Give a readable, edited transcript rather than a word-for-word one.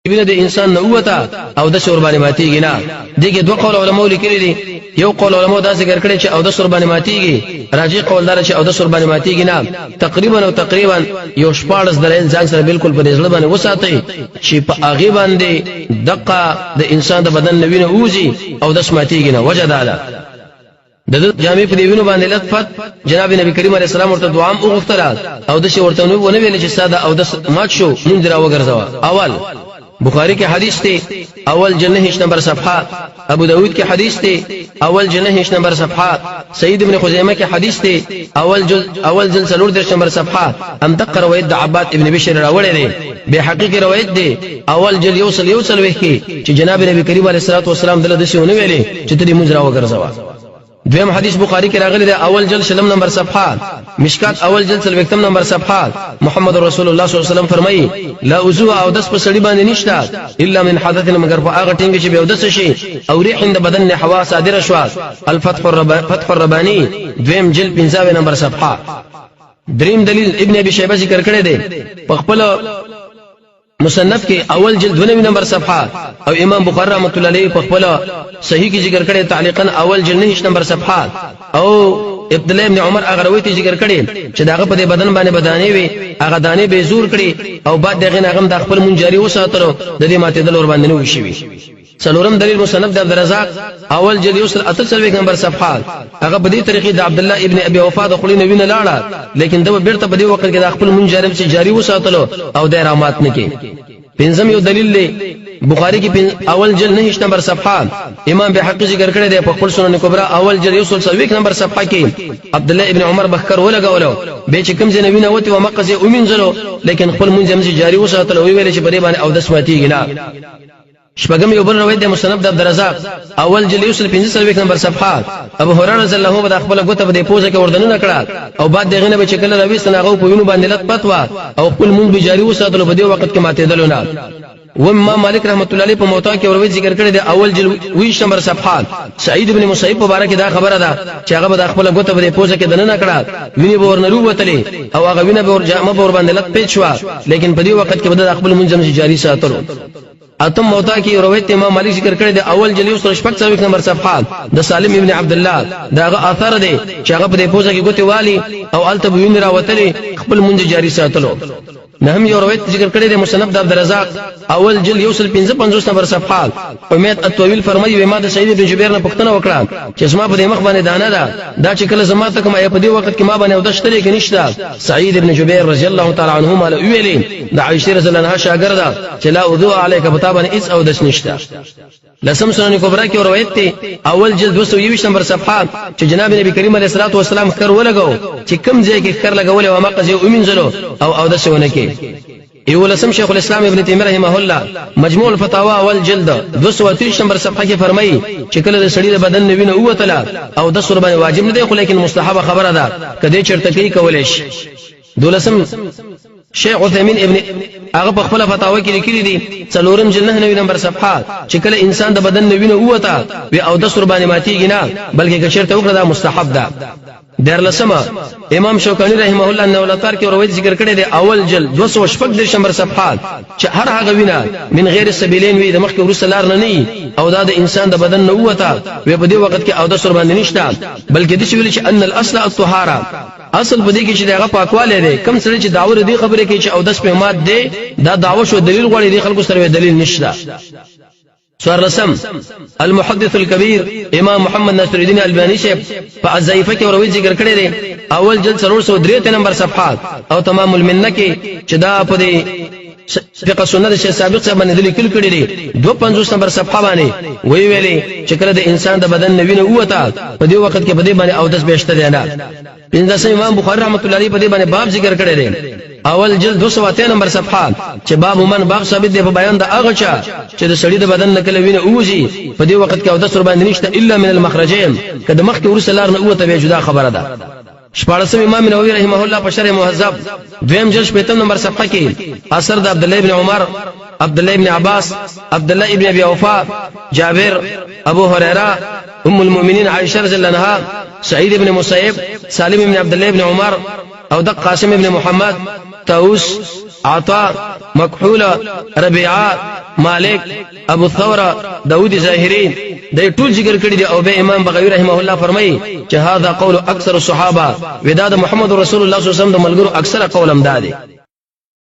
وینه د انسان نه ووته او د سور باندې ماتیږي نه. دغه دوه قول علماء لیکلي دي. یو قول علماء دا ذکر کړی چې او د سور باندې ماتیږي، راجی قول دار چې او د سور باندې ماتیږي نه. تقریبا او تقریبا یو 14 دلایل ځان سره بالکل په دې زړه باندې وساتئ چې په هغه باندې دقه د انسان د بدن نه وینه ووځي او د سماتیږي نه. وجه دا ده د جامع په دی وینو باندې لطفت جناب نبی کریم علیه السلام ورته دعا هم وغوښتله او داسې ورته ونه ویل چې ساده او دس مات شو مونځ را وګرځوه. اول بخاری کې حدیث دی اول جلد 9 نمبر صفحه، ابو داود کې حدیث دی اول جلد 9 نمبر صفحه، سید ابن خزیمه کې حدیث دی اول جلد 34 نمبر صفحه. هم دقه روایت د عباد ابن بشر راوړی دی، به حقیقي روایت دی اول جلد یو سل ویخ کې چې جناب نبی کریم علیه الصلاۃ والسلام دله داسې ونه ویلې چې ته دې مونځ راوګرځوه. دویم حدیث بخاری کې راغلی دی اول جلد شلم نمبر صفحه، مشکات اول جلد څلوېښتم نمبر صفحه. محمد رسول الله صلی الله علیه وسلم فرمایي لا وضوء او دس په سړي باندې نشته الا من حدث، مگر په هغه ټینګ چې به اودس شي او ریح د بدن نه هوا صادره شوه. الفتح الربانی، فتح الربانی دویم جلد 95 نمبر صفحه. دریم دلیل ابن ابي شیبه ذکر کړی دی په خپل مصنف کې اول جلد 92 نمبر صفحه، او امام بخاری رحمت الله علیه په خپل صحیح کې ذکر کړی تعلیقا اول جلد 9 نمبر صفحه، او عبد الله ابن عمر هغه روایت ذکر کړی چې داغه په بدن باندې بدانې وي، هغه دانې به زور کړي او بعد دغه نه غم د خپل منجری وساتلو د دې ماته دل ور باندې نه وشي. څلورم دلیل مصنف د عبدالرزاق اول جلد یو سل اته څلوېښت نمبر صفحه، هغه په دې طریقې د عبد الله ابن ابي وفا د خولې نه وینه لاړه، لیکن ده بیرته په دې وخت کې د خپل مونږ جاري چې جاری وساتلو او د رامات نه کې. پنځم یو دلیل دی بخاری کې اول جلد 9 نمبر صفحه، امام بیهقي ذکر کړی دی په خپل سنن کبرا اول جلد یو سل څلوېښت نمبر صفحه کې عبد الله ابن عمر بخکر ولګولو به چې کوم ځای نه وینه وتی و مقصې ومنځلو، لیکن خپل مونږ هم جاری وساتلو ویل چې په دې باندې اودس ماتیږي نه. شپږم یو بل روایت د مصنف د عبدالرزاق اول جلد یو سل 45 نمبر صفحه، ابو هريره رضی الله عنه د خپل ګوته په دې پوزه کې وردنونه کړه او بعد دغه نه به چې کله راويست هغه په وینو باندې لت پت وه او خپل مونږ به جاری وساتلو په دې وخت کې ماتېدلو نه. و امام مالک رحمت الله علیه په موطا کې روایت ذکر کړی دی اول جلد 20 نمبر صفحه، سعید ابن مسیب په باره کې دا خبره ده چې هغه به د خپل ګوته په دې پوزه کې دننه کړه، وینې به ورنه وروتلې او هغه وینه به ور جامه به ورباندې لت پیچ شوه، لیکن په دې وخت کې به د خپل مونږ جاری ساتلو. اتم موطا کې روایت امام مالک ذکر کړی دی اول جلد یو سل شپږ څلوېښت نمبر صفحه د سالم ابن عبد الله، د هغه اثر دی چې هغه په دې پوزه کې ګوتې والي او هلته به وینې راوتلې خپل مونځ جاري ساتلو. نهم یو روایت ذکر کړی دی مصنف د عبدالرزاق اول جلد یو سل 55 نمبر صفحه، حمید الطویل فرمایي وی ما د سعید بن جبیر نه پوښتنه وکړه چې زما په دې مخ باندې دانه ده، دا چې کله زما ته کوم په دې وخت کې ما باندې اودس شته کې نشته؟ سعید بن جبیر رضی الله تعالی عنه مال ویلي د عائشه رضی الله عنها شاګرده چې لا وضوء علیک، په تا باندې هیڅ اودس نشته. لسم سنن کبرا کې روایت دی اول جلد 221 نمبر صفحه چې جناب نبی کریم علیه الصلاۃ والسلام خر ولګاو چې کم ځای کې خر لګولې او مقزه ومنځلو او اودس ونه کې. یولسم شیخ الاسلام ابن تیمیه رحمه الله مجموع الفتاوا اول جلد 230 نمبر صفحه کې فرمایي چې کله د سړي د بدن نه وینه ووتله او د سر باندې واجب نه دی، خو لیکن مستحب خبره ده کدی چرته کوي کولای شي. دولسم شیخ عثیمین ابن هغه په خپل فتاوا کې لیکلي دي څلورم جلد 99 نمبر صفحه چې کله انسان د بدن نه وینه ووته وی او د سر باندې ماتیږي نه، بلکې که چرته وکړه دا مستحب ده. دیارلسمه امام شوکانی رحمه الله نولتار کې روایت ذکر کړی دی اول جلد 236 نمبر صفحه چې هر هغه وینه من غیر سبیلین وي د مخکې وروسته لار نه نه او دا د انسان د بدن نه ووته وی په دې وخت کې او د سر باندې نشته، بلکې د ویل چې ان الاصل الطهاره، اصل په دې کې چې دغه پاکواله دی. کم سره چې داور دې خبرې کوي چې او دس په مات دی، دا داوه شو دلیل غواړي، دې خلکو سره دلیل نشته. څوارلسم المحدث الكبير امام محمد ناصر الدین البانی شیخ په الضعیفه کې روایت ذکر کړی دی اول جلد 303 نمبر صفحه، او تمام المنه کې چې دا په دې فقه سنت شیخ سابق صاحب باندې لیکل کړی دی 250 نمبر صفحه باندې وی ویلې چې کله د انسان د بدن نوینه ووته په دې وخت کې په دې باندې اودس بهشته دی نه. پنځلسم امام بخاری رحمت الله علیه په دې باندې باب ذکر کړی دی اول جلد 208 نمبر صفحه چې باب من باب ثابت دی په بیان د هغه چا چې د سړي د بدن نه کله وینه ووځي په دې وخت کې اودس ور باندې نشته الا من المخرجین، که د مخکې وروسته لار نه ووته بیا جدا خبره ده. شپاړسم امام نووي رحمه الله په شرح مهذب دویم جلد شپږم نمبر صفحه کې اثر د عبد الله ابن عمر، عبد الله ابن عباس، عبد الله ابن ابي اوفا، جابر، ابو هريره، ام المؤمنين عائشه رضی الله عنها، سعيد ابن مسيب، سالم ابن عبد الله ابن عمر، او د قاسم ابن محمد، طاووس، عطاء، مکحوله، ربيعه، مالک، ابو ثور، داود ظاهری د ټول ذکر کړی دی. او به امام بغوی رحمه الله فرمایي چې هاذا قول اکثر الصحابه، ودا د محمد رسول الله صلی الله علیه وسلم د ملګرو اکثره قول هم دا دی.